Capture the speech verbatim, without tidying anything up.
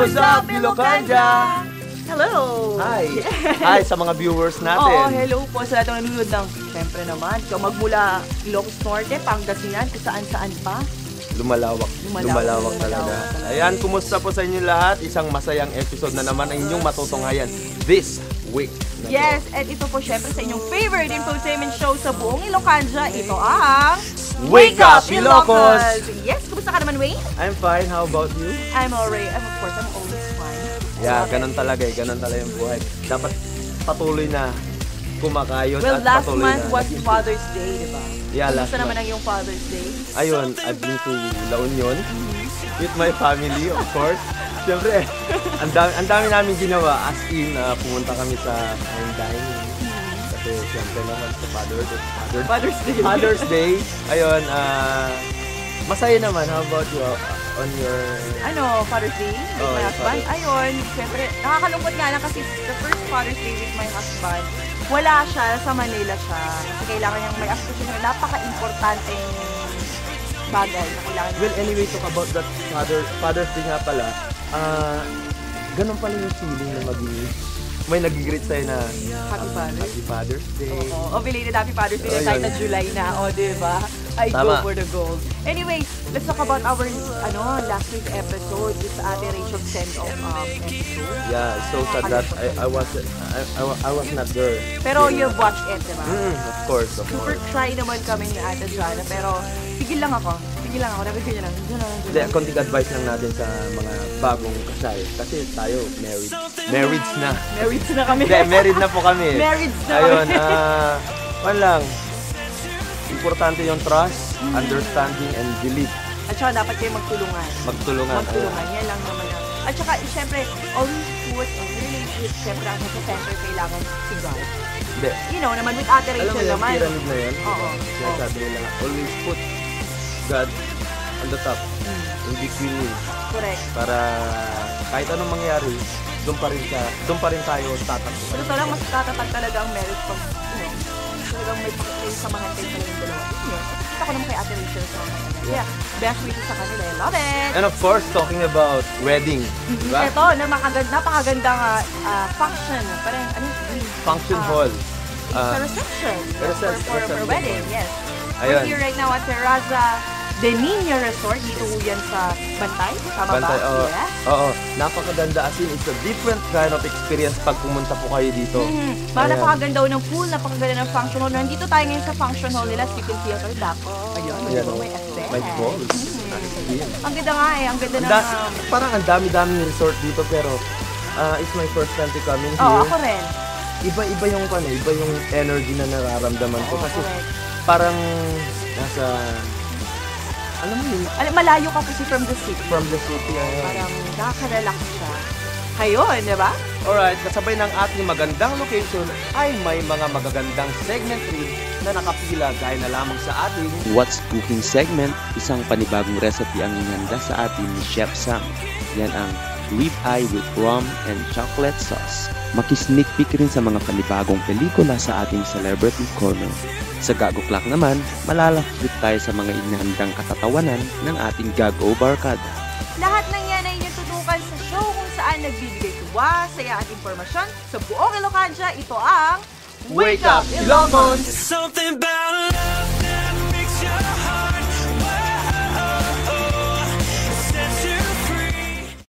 What's up, Ilocanja? Hello! Hi! Hi sa mga viewers natin. Oo, hello po sa lahat ng nanonood ng, syempre naman, so magmula Ilocos Norte, Pangasinan, kung saan-saan pa. Lumalawak. Lumalawak, lumalawak talaga. Ayan, kumusta po sa inyo lahat? Isang masayang episode na naman ang inyong matutunghayan this week. Yes, at ito po syempre sa inyong favorite infotainment show sa buong Ilocanja. Ito ang Wake Up, Ilocos! Yes, kumusta ka naman, Wayne? I'm fine. How about you? I'm alright. I'm, of course, I'm always fine. Yeah, ganun talaga eh. Ganun talaga yung buhay. Dapat patuloy na kumakayod. Well, at last patuloy month na was naging Father's Day, di ba? Yeah, last month. Kumusta naman ang iyong Father's Day? Ayun, I've been to La Union with my family, of course. Siyempre, ang dami, ang dami namin ginawa. As in, ah, pumunta kami sa fine dining. Kasi siyempre naman sa Father, Father, Father's Day. Father's Day. Ayun, ah, masaya naman. How about you? Ah, on your Ano, Father's Day? With my husband? Father's Day. Ayun, siyempre, nakakalungkot nga lang kasi the first Father's Day with my husband, wala siya, sa Manila siya. Kasi kailangan niyang may astusin na napaka-importanteng bagay na kailangan niya. Well, anyway, talk about that Father, Father's Day nga pala. Ah, ganun pala yung feeling na maging may nag-greet sa'yo na, Happy Father's Day. Happy Father's Day. Oo. O, belated Happy Father's Day na kahit na July na. O, di ba? I go for the gold. Anyway, let's talk about our, ano, last week episode, yung sa Ate Rachel send-off, um, episode. Yeah, it's so sad that I, I was, I, I, wa- I was not there. Pero you've watched it, di ba? Mm, of course, of course. Super shy naman kami ni Ate Jana, pero tigil lang ako. Tigil lang ako. Sabi ko niya lang, "Diyan na lang, diyan na lang." Hindi, konting advice lang natin sa mga bagong kasal. Kasi tayo, married. Married na. Married na kami. Hindi, married na po kami. Married na kami. Ayun, ah, kwan lang. Importante yung trust, understanding, and belief. At saka dapat kayo magtulungan. Magtulungan, Magtulungan. Yan lang naman ang... At saka, syempre, always put in relationship, syempre, ang sa center kailangan si God. Hindi. You know, naman with Ate Rachel naman. Alam mo yung pyramid na yan? Oo. Sinasabi nila, always put God on the top. Mm. In between you. Correct. Para kahit anong mangyari, doon pa rin siya, doon pa rin tayo tatakbo. Sa totoo lang, mas tatatag talaga ang marriage pag, you know, talagang may pakit kayo, samahan kayo talagang dalawa. Yun, yun. Kita ko naman kay Ate Rachel sa mga ganyan. Yeah. Kaya, best wishes sa kanila. I love it! And of course, talking about wedding, di ba? Ito, napakaganda, napakaganda nga, ah, function. Parang, ano, green. Function hall. It's a reception. Ah, reception, for, for, for reception wedding, hall. Yes. Ayun. We're here right now at Terraza de Niño Resort. Dito ho yan sa Bantay. Tama ba? Bantay, oo. Yes. Oo. Napakaganda. As in, it's a different kind of experience pag pumunta po kayo dito. Mhm. Ayan. Napakaganda ho ng pool, napakaganda ng function hall. Nandito tayo ngayon sa function hall nila. As you can see, ang ganda. Ayan, may balls. May balls. Mhm. As in. Ang ganda nga eh, ang ganda ng, um, parang ang dami-daming resort dito, pero, ah, it's my first time to coming here. Oo, ako rin. Iba-iba yung, ano, iba yung energy na nararamdaman ko. Oo, correct. Kasi parang nasa, alam mo yun? Alam, malayo ka kasi from the city. From the city, ayun. Parang nakaka-relax siya. Ayun, di ba? Alright, kasabay ng ating magandang location ay may mga magagandang segment rin na nakapila gaya na lamang sa ating What's Cooking segment, isang panibagong recipe ang inihanda sa atin ni Chef Sam. Yan ang rib eye with rum and chocolate sauce. Maki-sneak peek rin sa mga panibagong pelikula sa ating Celebrity Corner. Sa Gago Clock naman, malalakbit tayo sa mga inihandang katatawanan ng ating Gago Barkada. Lahat ng yan ay inyong tutukan sa show kung saan nagbibigay tuwa, saya at impormasyon sa buong Ilocanja. Ito ang Wake Up, Ilocos! Something about love.